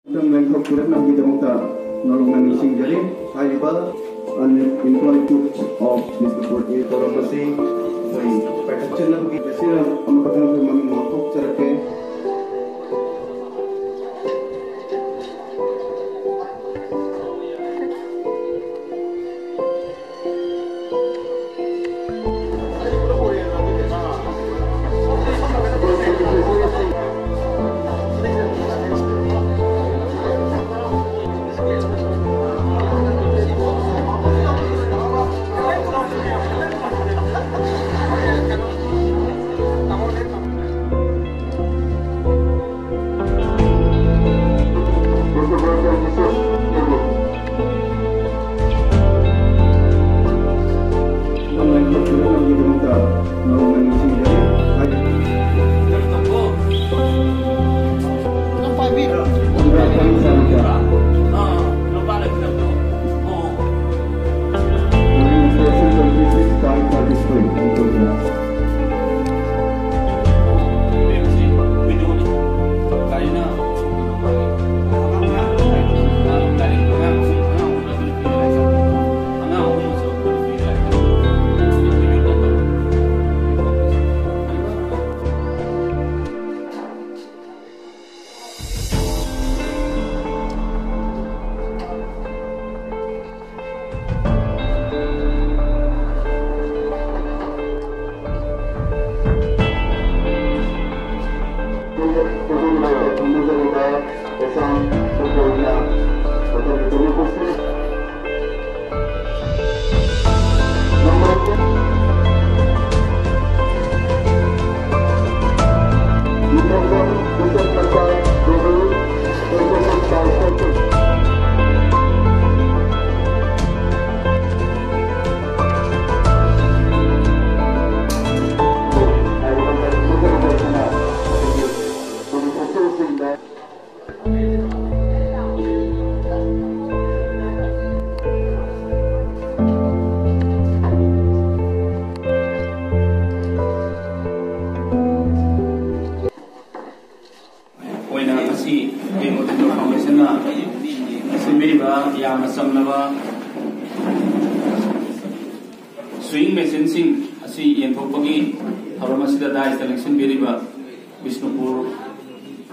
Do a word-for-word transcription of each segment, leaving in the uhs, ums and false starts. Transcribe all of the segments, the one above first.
ꯃꯇꯝ ꯂꯦꯡꯊꯣꯛꯄꯤꯔꯛꯅꯕꯒꯤꯗꯃꯛꯇ ꯅꯧꯅ ꯅꯤꯡꯁꯤꯡꯖꯔꯤ꯫ ꯍꯥꯏꯔꯤꯕ Unemployed Youth of Bishnupur ꯊꯧꯔꯝ ꯑꯁꯤ ꯑꯩꯈꯣꯏ ꯄꯥꯏꯈꯠꯆꯅꯕꯒꯤ ꯃꯁꯤꯅ ꯑꯃꯈꯛꯇꯪ ꯑꯩꯈꯣꯏ ꯃꯃꯤꯡ ꯂꯥꯎꯊꯣꯛꯆꯔꯛꯀꯦ꯫ ꯑꯣꯏꯅ ꯉꯁꯤ ꯐꯥꯎꯟꯗꯦꯁꯟꯅ ꯁꯤꯟꯕꯤꯔꯤꯕ ꯌꯥꯝꯅ ꯆꯝꯂꯕ ꯁ꯭ꯋꯤꯡ ꯃꯦꯆꯤꯟꯁꯤꯡ ꯑꯁꯤ ꯌꯦꯟꯊꯣꯛꯄꯒꯤ ꯊꯧꯔꯝ ꯑꯁꯤꯗ ꯗꯥꯏꯁꯇ ꯂꯦꯡꯁꯤꯟꯕꯤꯔꯤꯕ ꯕꯤꯁꯅꯨꯄꯨꯔ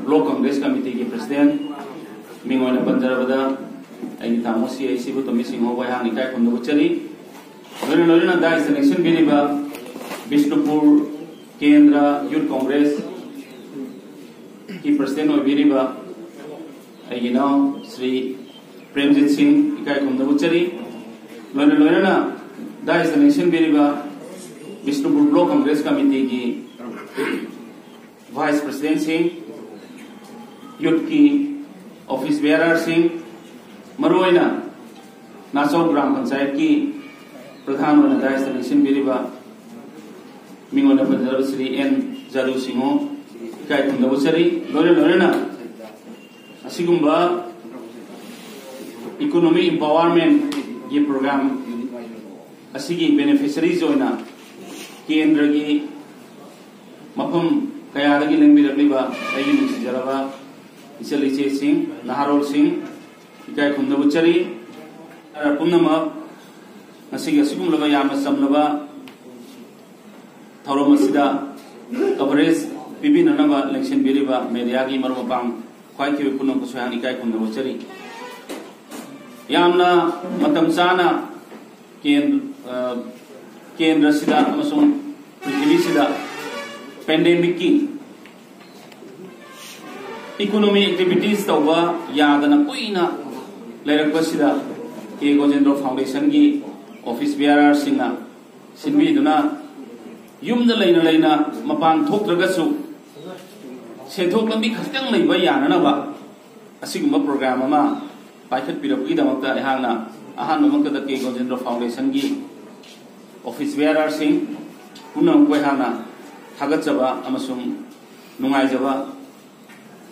ꯕ꯭ꯂꯣꯛ ꯀꯪꯒ꯭ꯔꯦꯁ ꯀꯃꯤꯇꯤꯒꯤ ꯄ꯭ꯔꯁꯤꯗꯦꯟ, ꯃꯤꯡ ꯑꯣꯏꯅ ꯄꯟꯖꯔꯕꯗ ꯑꯩꯒꯤ ꯇꯥꯃꯣ ꯁꯤ ꯑꯩ ꯁꯤꯕꯨ ꯇꯣꯃꯤ ꯁꯤꯡꯍꯕꯨ ꯑꯩꯍꯥꯛꯅ ꯏꯀꯥꯏ ꯈꯨꯝꯅꯕ ꯎꯠꯆꯔꯤ꯫ ꯂꯣꯏꯅ ꯂꯣꯏꯅꯅ ꯗꯥꯏꯁꯇ ꯂꯦꯡꯁꯤꯟꯕꯤꯔꯤꯕ ꯕꯤꯁꯅꯨꯄꯨꯔ ꯀꯦꯟꯗ꯭ꯔ ꯌꯨꯠ ꯀꯣꯡꯒ꯭ꯔꯦꯁꯀꯤ ꯄ꯭ꯔꯁꯤꯗꯦꯟ ꯑꯣꯏꯕꯤꯔꯤꯕ ꯑꯩꯒꯤ ꯏꯅꯥꯎ ꯁ꯭ꯔꯤ ꯄ꯭ꯔꯦꯝꯖꯤꯠ ꯁꯤꯡ ꯏꯀꯥꯏ ꯈꯨꯝꯅꯕ ꯎꯠꯆꯔꯤ꯫ ꯂꯣꯏꯅ ꯂꯣꯏꯅꯅ ꯗꯥꯏꯁꯇ ꯂꯦꯡꯁꯤꯟꯕꯤꯔꯤꯕ ꯕꯤꯁꯅꯨꯄꯨꯔ ꯕ꯭ꯂꯣꯛ ꯀꯪꯒ꯭ꯔꯦꯁ ꯀꯃꯤꯇꯤꯒꯤ ꯚꯥꯏꯁ ꯄ꯭ꯔꯁꯤꯗꯦꯟꯁꯤꯡ, ꯌꯨꯠꯀꯤ ꯑꯣꯐꯤꯁ ꯕꯤꯌꯥꯔꯔꯁꯤꯡ, ꯃꯔꯨꯑꯣꯏꯅ ꯅꯥꯆꯧ ꯒ꯭ꯔꯥꯝ ꯄꯟꯆꯥꯌꯠꯀꯤ ꯄ꯭ꯔꯙꯥꯟ ꯑꯣꯏꯅ ꯗꯥꯏꯁꯇ ꯂꯦꯡꯁꯤꯟꯕꯤꯔꯤꯕ ꯃꯤꯡ ꯑꯣꯏꯅ ꯄꯟꯖꯔꯕ ꯁ꯭ꯔꯤ ꯑꯦꯟ ꯖꯥꯗꯨ ꯁꯤꯡꯍꯣ ꯏꯀꯥꯏ ꯈꯨꯝꯅꯕ ꯎꯠꯆꯔꯤ꯫ ꯂꯣꯏꯅ ꯂꯣꯏꯅꯅ ꯑꯁꯤꯒꯨꯝꯕ ꯏꯀꯣꯅꯣꯃꯤ ꯏꯝꯄꯥꯋꯔꯃꯦꯟꯒꯤ ꯄ꯭ꯔꯣꯒ꯭ꯔꯥꯝ ꯑꯁꯤꯒꯤ ꯕꯦꯅꯤꯐꯤꯁꯔꯤꯁ ꯑꯣꯏꯅ ꯀꯦꯟꯗ꯭ꯔꯒꯤ ꯃꯐꯝ ꯀꯌꯥꯗꯒꯤ ꯂꯦꯡꯕꯤꯔꯛꯂꯤꯕ ꯑꯩꯒꯤ ꯅꯨꯡꯁꯤꯖꯔꯕ ꯏꯆꯜ ꯏꯆꯦꯁꯤꯡ, ꯅꯍꯥꯔꯣꯜꯁꯤꯡ, ꯏꯀꯥꯏ ꯈꯨꯝꯅꯕ ꯎꯠꯆꯔꯤ꯫ ꯄꯨꯝꯅꯃꯛ ꯉꯁꯤꯒꯤ ꯑꯁꯤꯒꯨꯝꯂꯕ ꯌꯥꯝꯅ ꯆꯝꯂꯕ ꯊꯧꯔꯝ ꯑꯁꯤꯗ ꯀꯚꯔꯦꯖ ꯄꯤꯕꯤꯅꯅꯕ ꯂꯦꯡꯁꯤꯟꯕꯤꯔꯤꯕ ꯃꯦꯗꯤꯌꯥꯒꯤ ꯃꯔꯨꯞ ꯃꯄꯥꯡ ꯈ꯭ꯋꯥꯏꯈꯤꯕ ꯄꯨꯝꯅꯃꯛꯄꯨꯁꯨ ꯑꯩꯍꯥꯛꯅ ꯏꯀꯥꯏ ꯈꯨꯝꯅꯕ ꯎꯠꯆꯔꯤ꯫ ꯌꯥꯝꯅ ꯃꯇꯝ ꯆꯥꯅ ꯀꯦꯟ-, ꯑ, ꯀꯦꯟꯗ꯭ꯔꯁꯤꯗ ꯑꯃꯁꯨꯡ ꯄ꯭ꯔꯤꯊꯤꯕꯤꯁꯤꯗ ꯄꯦꯟꯗꯦꯃꯤꯛꯀꯤ ꯏꯀꯣꯅꯣꯃꯤ ꯑꯦꯛꯇꯤꯚꯤꯇꯤꯁ ꯇꯧꯕ ꯌꯥꯗꯅ ꯀꯨꯏꯅ ꯂꯩꯔꯛꯄꯁꯤꯗ ꯀꯦ ꯒꯣꯖꯦꯟꯗ꯭ꯔꯣ ꯐꯥꯎꯟꯗꯦꯁꯟꯒꯤ ꯑꯣꯐꯤꯁ ꯕꯤꯌꯥꯔꯔꯁꯤꯡꯅ ꯁꯤꯟꯕꯤꯗꯨꯅ ꯌꯨꯝꯗ ꯂꯩꯅ ꯂꯩꯅ ꯃꯄꯥꯟ ꯊꯣꯛꯇ꯭ꯔꯒꯁꯨ ꯁꯦꯟꯊꯣꯛ ꯂꯝꯕꯤ ꯈꯖꯤꯛꯇꯪ ꯂꯩꯕ ꯌꯥꯅꯅꯕ ꯑꯁꯤꯒꯨꯝꯕ ꯄ꯭ꯔꯣꯒ꯭ꯔꯥꯝ ꯑꯃ ꯄꯥꯏꯈꯠꯄꯤꯔꯛꯄꯒꯤꯗꯃꯛꯇ ꯑꯩꯍꯥꯛꯅ ꯑꯍꯥꯟꯕꯃꯛꯇꯗ ꯀꯦ ꯒꯣꯖꯦꯟꯗ꯭ꯔꯣ ꯐꯥꯎꯟꯗꯦꯁꯟꯒꯤ ꯑꯣꯐꯤꯁ ꯕꯤꯌꯥꯔꯔꯁꯤꯡ ꯄꯨꯝꯅꯃꯛꯄꯨ ꯑꯩꯍꯥꯛꯅ ꯊꯥꯒꯠꯆꯕ ꯑꯃꯁꯨꯡ ꯅꯨꯡꯉꯥꯏꯖꯕ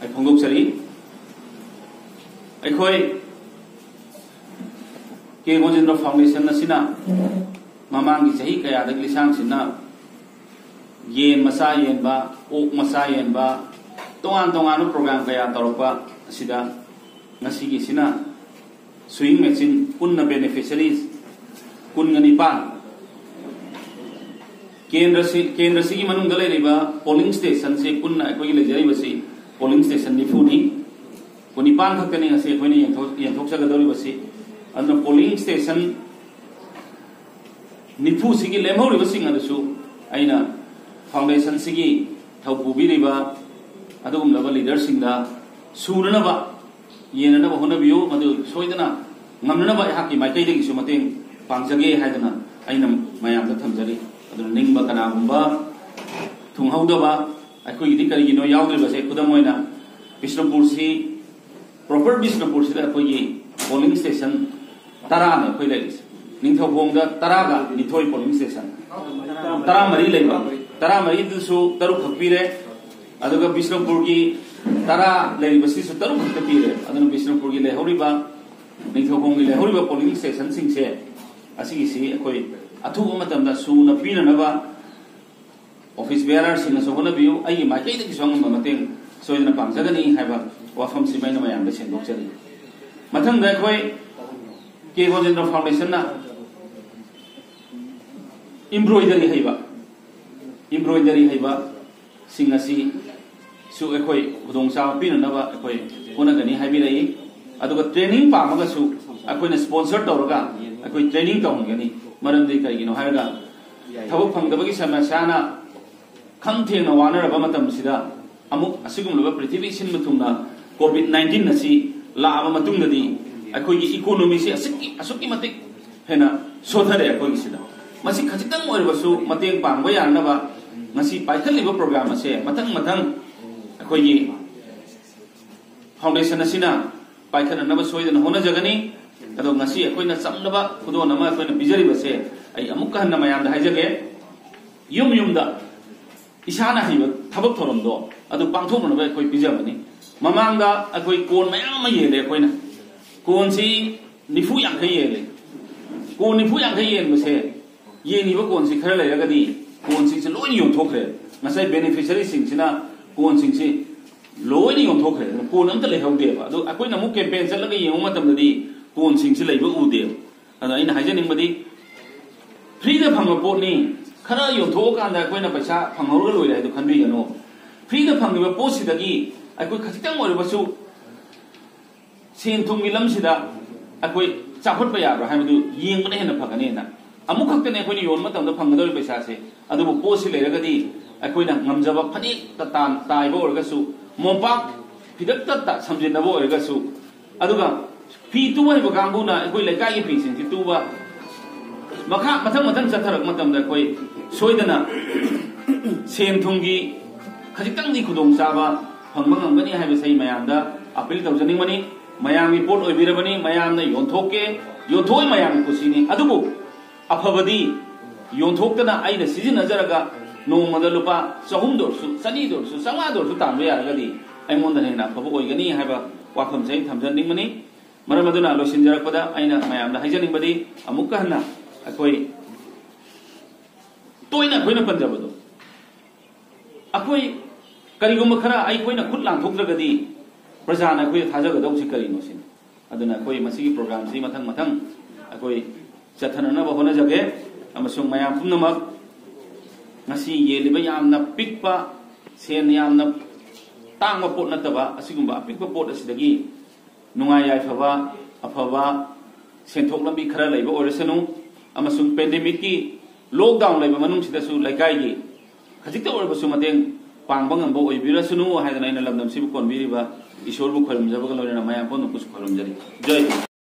ꯑꯩ ꯐꯣꯡꯗꯣꯛꯆꯔꯤ꯫ ꯑꯩꯈꯣꯏ ꯀꯦ ꯒꯣꯖꯦꯟꯗ꯭ꯔꯣ ꯐꯥꯎꯟꯗꯦꯁꯟ ꯑꯁꯤꯅ ꯃꯃꯥꯡꯒꯤ ꯆꯍꯤ ꯀꯌꯥꯗꯒꯤ ꯂꯤꯁꯥꯡꯁꯤꯟꯅ ꯌꯦꯟ ꯃꯆꯥ ꯌꯦꯟꯕ, ꯑꯣꯛ ꯃꯆꯥ ꯌꯦꯟꯕ, ꯇꯣꯉꯥꯟ ꯇꯣꯉꯥꯟꯕ ꯄ꯭ꯔꯣꯒ꯭ꯔꯥꯝ ꯀꯌꯥ ꯇꯧꯔꯛꯄ ꯁꯤꯗ ꯉꯁꯤꯒꯤꯁꯤꯅ ꯁꯨꯋꯤꯡ ꯃꯦꯆꯤꯟ ꯄꯨꯟꯅ ꯕꯦꯅꯤꯐꯤꯁꯔꯤꯁ ꯀꯨꯟꯒ ꯅꯤꯄꯥꯟ, ꯀꯦꯟꯗ꯭ꯔꯁꯤ ꯀꯦꯟꯗ꯭ꯔꯁꯤꯒꯤ ꯃꯅꯨꯡꯗ ꯂꯩꯔꯤꯕ ꯄꯣꯂꯤꯡ ꯁ꯭ꯇꯦꯁꯟꯁꯤ ꯄꯨꯟꯅ ꯑꯩꯈꯣꯏꯒꯤ ꯂꯩꯖꯔꯤꯕꯁꯤ ꯄꯣꯂꯤꯡ ꯁ꯭ꯇꯦꯁꯟ ꯅꯤꯐꯨꯅꯤ꯫ ꯀꯨꯟꯅꯤꯄꯥꯟ ꯈꯛꯇꯅꯤ ꯉꯁꯤ ꯑꯩꯈꯣꯏꯅ ꯌꯦꯟꯊꯣꯛ- ꯌꯦꯟꯊꯣꯛꯆꯒꯗꯧꯔꯤꯕꯁꯤ꯫ ꯑꯗꯨꯅ ꯄꯣꯂꯤꯡ ꯁ꯭ꯇꯦꯁꯟ ꯅꯤꯐꯨꯁꯤꯒꯤ ꯂꯦꯝꯍꯧꯔꯤꯕꯁꯤꯡ ꯑꯗꯨꯁꯨ ꯑꯩꯅ ꯐꯥꯎꯟꯗꯦꯁꯟꯁꯤꯒꯤ ꯊꯧ ꯄꯨꯕꯤꯔꯤꯕ ꯑꯗꯨꯒꯨꯝꯂꯕ ꯂꯤꯗꯔꯁꯤꯡꯗ ꯁꯨꯅꯅꯕ ꯌꯦꯟꯅꯅꯕ ꯍꯣꯠꯅꯕꯤꯌꯨ꯫ ꯃꯗꯨ ꯁꯣꯏꯗꯅ ꯉꯝꯅꯅꯕ ꯑꯩꯍꯥꯛꯀꯤ ꯃꯥꯏꯀꯩꯗꯒꯤꯁꯨ ꯃꯇꯦꯡ ꯄꯥꯡꯖꯒꯦ ꯍꯥꯏꯗꯅ ꯑꯩꯅ ꯃꯌꯥꯝꯗ ꯊꯝꯖꯔꯤ꯫ ꯑꯗꯨꯅ ꯅꯤꯡꯕ ꯀꯅꯥꯒꯨꯝꯕ ꯊꯨꯡꯍꯧꯗꯕ ꯑꯩꯈꯣꯏꯒꯤꯗꯤ ꯀꯔꯤꯒꯤꯅꯣ ꯌꯥꯎꯗ꯭ꯔꯤꯕꯁꯦ? ꯈꯨꯗꯝ ꯑꯣꯏꯅ ꯕꯤꯁꯅꯨꯄꯨꯔꯁꯤ, ꯄ꯭ꯔꯣꯄꯔ ꯕꯤꯁꯅꯨꯄꯨꯔꯁꯤꯗ ꯑꯩꯈꯣꯏꯒꯤ ꯄꯣꯂꯤꯡ ꯁ꯭ꯇꯦꯁꯟ ꯇꯔꯥꯅꯦ ꯑꯩꯈꯣꯏ ꯂꯩꯔꯤꯁꯦ꯫ ꯅꯤꯡꯊꯧꯈꯣꯡꯗ ꯇꯔꯥꯒ ꯅꯤꯊꯣꯏ ꯄꯣꯂꯤꯡ ꯁ꯭ꯇꯦꯁꯟ, ꯇꯔꯥꯃꯔꯤ ꯂꯩꯕ, ꯇꯔꯥꯃꯔꯤꯗꯨꯁꯨ ꯇꯔꯨꯛ ꯈꯛ ꯄꯤꯔꯦ꯫ ꯑꯗꯨꯒ ꯕꯤꯁꯅꯨꯄꯨꯔꯒꯤ ꯇꯔꯥ ꯂꯩꯔꯤꯕꯁꯤꯁꯨ ꯇꯔꯨꯛ ꯈꯛꯇ ꯄꯤꯔꯦ꯫ ꯑꯗꯨꯅ ꯕꯤꯁꯅꯨꯄꯨꯔꯒꯤ ꯂꯩꯍꯧꯔꯤꯕ, ꯅꯤꯡꯊꯧꯈꯣꯡꯒꯤ ꯂꯩꯍꯧꯔꯤꯕ ꯄꯣꯂꯤꯡ ꯁ꯭ꯇꯦꯁꯟꯁꯤꯡꯁꯦ, ꯑꯁꯤꯒꯤꯁꯤ ꯑꯩꯈꯣꯏ ꯑꯊꯨꯕ ꯃꯇꯝꯗ ꯁꯨꯅ ꯄꯤꯅꯅꯕ ꯑꯣꯐꯤꯁ ꯕꯤꯌꯥꯔꯔꯁꯤꯡꯅꯁꯨ ꯍꯣꯠꯅꯕꯤꯌꯨ꯫ ꯑꯩꯒꯤ ꯃꯥꯏꯀꯩꯗꯒꯤꯁꯨ ꯑꯉꯝꯕ ꯃꯇꯦꯡ ꯁꯣꯏꯗꯅ ꯄꯥꯡꯖꯒꯅꯤ ꯍꯥꯏꯕ ꯋꯥꯐꯝꯁꯤꯃ ꯑꯩꯅ ꯃꯌꯥꯝꯗ ꯁꯦꯡꯗꯣꯛꯆꯔꯤ꯫ ꯃꯊꯪꯗ ꯑꯩꯈꯣꯏ ꯀꯦ ꯒꯣꯖꯦꯟꯗ꯭ꯔ ꯐꯥꯎꯟꯗꯦꯁꯟꯅ ꯏꯝꯕ꯭ꯔꯣꯏꯗꯔꯤ ꯍꯩꯕ, ꯏꯝꯕ꯭ꯔꯣꯏꯗꯔꯤ ꯍꯩꯕꯁꯤꯡ ꯑꯁꯤꯁꯨ ꯑꯩꯈꯣꯏ ꯈꯨꯗꯣꯡꯆꯥꯕ ꯄꯤꯅꯅꯕ ꯑꯩꯈꯣꯏ ꯍꯣꯠꯅꯒꯅꯤ ꯍꯥꯏꯕꯤꯔꯛꯏ꯫ ꯑꯗꯨꯒ ꯇ꯭ꯔꯦꯅꯤꯡ ꯄꯥꯝꯃꯒꯁꯨ ꯑꯩꯈꯣꯏꯅ ꯁ꯭ꯄꯣꯟꯁꯔ ꯇꯧꯔꯒ ꯑꯩꯈꯣꯏ ꯇ꯭ꯔꯦꯅꯤꯡ ꯇꯧꯍꯟꯒꯅꯤ꯫ ꯃꯔꯝꯗꯤ ꯀꯔꯤꯒꯤꯅꯣ ꯍꯥꯏꯔꯒ ꯊꯕꯛ ꯐꯪꯗꯕꯒꯤ ꯁꯃꯁ꯭ꯌꯥꯅ ꯈꯝ ꯊꯦꯡꯅ ꯋꯥꯅꯔꯕ ꯃꯇꯝꯁꯤꯗ ꯑꯃꯨꯛ ꯑꯁꯤꯒꯨꯝꯂꯕ ꯄ꯭ꯔꯤꯊꯤꯕꯤ ꯁꯤꯟꯕ ꯊꯨꯡꯅ ꯀꯣꯚꯤꯗ ꯅꯥꯏꯟꯇꯤꯟ ꯑꯁꯤ ꯂꯥꯛꯑꯕ ꯃꯇꯨꯡꯗꯗꯤ ꯑꯩꯈꯣꯏꯒꯤ ꯏꯀꯣꯅꯣꯃꯤꯁꯤ ꯑꯁꯨꯛꯀꯤ, ꯑꯁꯨꯛꯀꯤ ꯃꯇꯤꯛ ꯍꯦꯟꯅ ꯁꯣꯊꯔꯦ꯫ ꯑꯩꯈꯣꯏꯒꯤꯁꯤꯗ ꯃꯁꯤ ꯈꯖꯤꯛꯇꯪ ꯑꯣꯏꯔꯕꯁꯨ ꯃꯇꯦꯡ ꯄꯥꯡꯕ ꯌꯥꯅꯅꯕ ꯉꯁꯤ ꯄꯥꯏꯈꯠꯂꯤꯕ ꯄ꯭ꯔꯣꯒ꯭ꯔꯥꯝ ꯑꯁꯦ ꯃꯊꯪ ꯃꯊꯪ ꯑꯩꯈꯣꯏꯒꯤ ꯐꯥꯎꯟꯗꯦꯁꯟ ꯑꯁꯤꯅ ꯄꯥꯏꯈꯠꯅꯅꯕ ꯁꯣꯏꯗꯅ ꯍꯣꯠꯅꯖꯒꯅꯤ꯫ ꯑꯗꯣ ꯉꯁꯤ ꯑꯩꯈꯣꯏꯅ ꯆꯝꯂꯕ ꯈꯨꯗꯣꯜ ꯑꯃ ꯑꯩꯈꯣꯏꯅ ꯄꯤꯖꯔꯤꯕꯁꯦ, ꯑꯩ ꯑꯃꯨꯛꯀ ꯍꯟꯅ ꯃꯌꯥꯝꯗ ꯍꯥꯏꯖꯒꯦ, ꯌꯨꯝ ꯌꯨꯝꯗ ꯏꯁꯥꯅ ꯍꯩꯕ ꯊꯕꯛ ꯊꯧꯔꯝꯗꯣ ꯑꯗꯨ ꯄꯥꯡꯊꯣꯛꯅꯅꯕ ꯑꯩꯈꯣꯏ ꯄꯤꯖꯕꯅꯤ꯫ ꯃꯃꯥꯡꯗ ꯑꯩꯈꯣꯏ ꯀꯣꯟ ꯃꯌꯥꯝ ꯑꯃ ꯌꯦꯜꯂꯦ꯫ ꯑꯩꯈꯣꯏꯅ ꯀꯣꯟꯁꯤ ꯅꯤꯐꯨ ꯌꯥꯡꯈꯩ ꯌꯦꯜꯂꯦ꯫ ꯀꯣꯟ ꯅꯤꯐꯨ ꯌꯥꯡꯈꯩ ꯌꯦꯟꯕꯁꯦ, ꯌꯦꯡꯉꯤꯕ ꯀꯣꯟꯁꯤ ꯈꯔ ꯂꯩꯔꯒꯗꯤ ꯀꯣꯟꯁꯤꯡꯁꯤ ꯂꯣꯏꯅ ꯌꯣꯟꯊꯣꯛꯈ꯭ꯔꯦ꯫ ꯉꯁꯥꯏ ꯕꯦꯅꯤꯐꯤꯁꯔꯤꯁꯤꯡꯁꯤꯅ ꯀꯣꯟꯁꯤꯡꯁꯤ ꯂꯣꯏꯅ ꯌꯣꯟꯊꯣꯛꯈ꯭ꯔꯦ, ꯑꯗꯨꯅ ꯀꯣꯟ ꯑꯝꯇ ꯂꯩꯍꯧꯗꯦꯕ꯫ ꯑꯗꯨ ꯑꯩꯈꯣꯏꯅ ꯑꯃꯨꯛ ꯀꯦꯝꯄꯦꯟ ꯆꯠꯂꯒ ꯌꯦꯡꯕ ꯃꯇꯝꯗꯗꯤ ꯀꯣꯟꯁꯤꯡꯁꯤ ꯂꯩꯕ ꯎꯗꯦꯕ꯫ ꯑꯗꯣ ꯑꯩꯅ ꯍꯥꯏꯖꯅꯤꯡꯕꯗꯤ, ꯐ꯭ꯔꯤꯗ ꯐꯪꯕ ꯄꯣꯠꯅꯤ, ꯈꯔ ꯌꯣꯟꯊꯣꯛꯑꯀꯥꯟꯗ ꯑꯩꯈꯣꯏꯅ ꯄꯩꯁꯥ ꯐꯪꯍꯧꯔꯒ ꯂꯣꯏꯔꯦ ꯍꯥꯏꯗꯣ ꯈꯟꯕꯤꯒꯅꯨ꯫ ꯐ꯭ꯔꯤꯗ ꯐꯪꯉꯤꯕ ꯄꯣꯠꯁꯤꯗꯒꯤ ꯑꯩꯈꯣꯏ ꯈꯖꯤꯛꯇꯪ ꯑꯣꯏꯔꯕꯁꯨ ꯁꯦꯟ ꯊꯨꯝꯒꯤ ꯂꯝꯁꯤꯗ ꯑꯩꯈꯣꯏ ꯆꯥꯎꯈꯠꯄ ꯌꯥꯕ꯭ꯔꯥ ꯍꯥꯏꯕꯗꯨ ꯌꯦꯡꯕꯅ ꯍꯦꯟꯅ ꯐꯒꯅꯤꯅ꯫ ꯑꯃꯨꯛ ꯈꯛꯇꯅꯦ ꯑꯩꯈꯣꯏꯅ ꯌꯣꯟꯕ ꯃꯇꯝꯗ ꯐꯪꯒꯗꯧꯔꯤꯕ ꯄꯩꯁꯥꯁꯦ꯫ ꯑꯗꯨꯕꯨ ꯄꯣꯠꯁꯤ ꯂꯩꯔꯒꯗꯤ ꯑꯩꯈꯣꯏꯅ ꯉꯝꯖꯕ ꯐꯅꯦꯛꯇ ꯇꯥꯟ-, ꯇꯥꯏꯕ ꯑꯣꯏꯔꯒꯁꯨ, ꯃꯣꯝꯄꯥꯛ ꯐꯤꯗꯛꯇ ꯇ-, ꯁꯝꯖꯤꯟꯅꯕ ꯑꯣꯏꯔꯒꯁꯨ, ꯑꯗꯨꯒ ꯐꯤ ꯇꯨꯕ ꯍꯩꯕ ꯀꯥꯡꯕꯨꯅ ꯑꯩꯈꯣꯏ ꯂꯩꯀꯥꯏꯒꯤ ꯐꯤꯁꯤꯡꯁꯤ ꯇꯨꯕ, ꯃꯈꯥ ꯃꯊꯪ ꯃꯊꯪ ꯆꯠꯊꯔꯛꯄ ꯃꯇꯝꯗ ꯑꯩꯈꯣꯏ ꯁꯣꯏꯗꯅ ꯁꯦꯟ ꯊꯨꯝꯒꯤ ꯈꯖꯤꯛꯇꯪꯗꯤ ꯈꯨꯗꯣꯡꯆꯥꯕ ꯐꯪꯕ ꯉꯝꯒꯅꯤ ꯍꯥꯏꯕꯁꯦ ꯑꯩ ꯃꯌꯥꯝꯗ ꯑꯄꯤꯜ ꯇꯧꯖꯅꯤꯡꯕꯅꯤ꯫ ꯃꯌꯥꯝꯒꯤ ꯄꯣꯠ ꯑꯣꯏꯕꯤꯔꯕꯅꯤ, ꯃꯌꯥꯝꯅ ꯌꯣꯟꯊꯣꯛꯀꯦ, ꯌꯣꯟꯊꯣꯛꯏ ꯃꯌꯥꯝꯒꯤ ꯀꯨꯁꯤꯅꯤ꯫ ꯑꯗꯨꯕꯨ ꯑꯐꯕꯗꯤ ꯌꯣꯟꯊꯣꯛꯇꯅ ꯑꯩꯅ ꯁꯤꯖꯤꯟꯅꯖꯔꯒ ꯅꯣꯡꯃꯗ ꯂꯨꯄꯥ ꯆꯍꯨꯝꯗ ꯑꯣꯏꯔꯁꯨ, ꯆꯅꯤꯗ ꯑꯣꯏꯔꯁꯨ, ꯆꯥꯝꯃꯉꯥꯗ ꯑꯣꯏꯔꯁꯨ ꯇꯥꯟꯕ ꯌꯥꯔꯒꯗꯤ ꯑꯩꯉꯣꯟꯗꯅ ꯍꯦꯟꯅ ꯑꯐꯕ ꯑꯣꯏꯒꯅꯤ ꯍꯥꯏꯕ ꯋꯥꯐꯝꯁꯦ ꯑꯩ ꯊꯝꯖꯅꯤꯡꯕꯅꯤ꯫ ꯃꯔꯝ ꯑꯗꯨꯅ ꯂꯣꯏꯁꯤꯟꯖꯔꯛꯄꯗ ꯑꯩꯅ ꯃꯌꯥꯝꯗ ꯍꯥꯏꯖꯅꯤꯡꯕꯗꯤ, ꯑꯃꯨꯛꯀ ꯍꯟꯅ ꯑꯩꯈꯣꯏ ꯇꯣꯏꯅ ꯑꯩꯈꯣꯏꯅ ꯄꯟꯖꯕꯗꯣ, ꯑꯩꯈꯣꯏ ꯀꯔꯤꯒꯨꯝꯕ ꯈꯔ ꯑꯩꯈꯣꯏꯅ ꯈꯨꯠ ꯂꯥꯟꯊꯣꯛꯇ꯭ꯔꯒꯗꯤ ꯄ꯭ꯔꯖꯥꯅ ꯑꯩꯈꯣꯏꯗ ꯊꯥꯖꯒꯗꯧꯁꯤ ꯀꯔꯤꯅꯣ ꯁꯤꯅꯤ꯫ ꯑꯗꯨꯅ ꯑꯩꯈꯣꯏ ꯃꯁꯤꯒꯤ ꯄ꯭ꯔꯣꯒ꯭ꯔꯥꯝꯁꯤ ꯃꯊꯪ ꯃꯊꯪ ꯑꯩꯈꯣꯏ ꯆꯠꯊꯅꯅꯕ ꯍꯣꯠꯅꯖꯒꯦ꯫ ꯑꯃꯁꯨꯡ ꯃꯌꯥꯝ ꯄꯨꯝꯅꯃꯛ, ꯉꯁꯤ ꯌꯦꯜꯂꯤꯕ ꯌꯥꯝꯅ ꯄꯤꯛꯄ, ꯁꯦꯟ ꯌꯥꯝꯅ ꯇꯥꯡꯕ ꯄꯣꯠ ꯅꯠꯇꯕ ꯑꯁꯤꯒꯨꯝꯕ ꯑꯄꯤꯛꯄ ꯄꯣꯠ ꯑꯁꯤꯗꯒꯤ ꯅꯨꯡꯉꯥꯏ ꯌꯥꯏꯐꯕ, ꯑꯐꯕ ꯁꯦꯟꯊꯣꯛ ꯂꯝꯕꯤ ꯈꯔ ꯂꯩꯕ ꯑꯣꯏꯔꯁꯅꯨ, ꯑꯃꯁꯨꯡ ꯄꯦꯟꯗꯦꯃꯤꯛꯀꯤ ꯂꯣꯛꯗꯥꯎꯟ ꯂꯩꯕ ꯃꯅꯨꯡꯁꯤꯗꯁꯨ ꯂꯩꯀꯥꯏꯒꯤ ꯈꯖꯤꯛꯇ ꯑꯣꯏꯔꯕꯁꯨ ꯃꯇꯦꯡ ꯄꯥꯡꯕ ꯉꯝꯕ ꯑꯣꯏꯕꯤꯔꯁꯅꯨ ꯍꯥꯏꯗꯅ ꯑꯩꯅ ꯂꯝꯗꯝꯁꯤꯕꯨ ꯀꯣꯟꯕꯤꯔꯤꯕ ꯏꯁꯣꯔꯕꯨ ꯈꯣꯏꯔꯨꯝꯖꯕꯒ ꯂꯣꯏꯅꯅ ꯃꯌꯥꯝ ꯄꯨꯝꯅꯃꯛꯄꯨꯁꯨ ꯈꯣꯏꯔꯨꯝꯖꯔꯤ꯫ ꯖꯩ ꯍꯤꯟꯗ꯫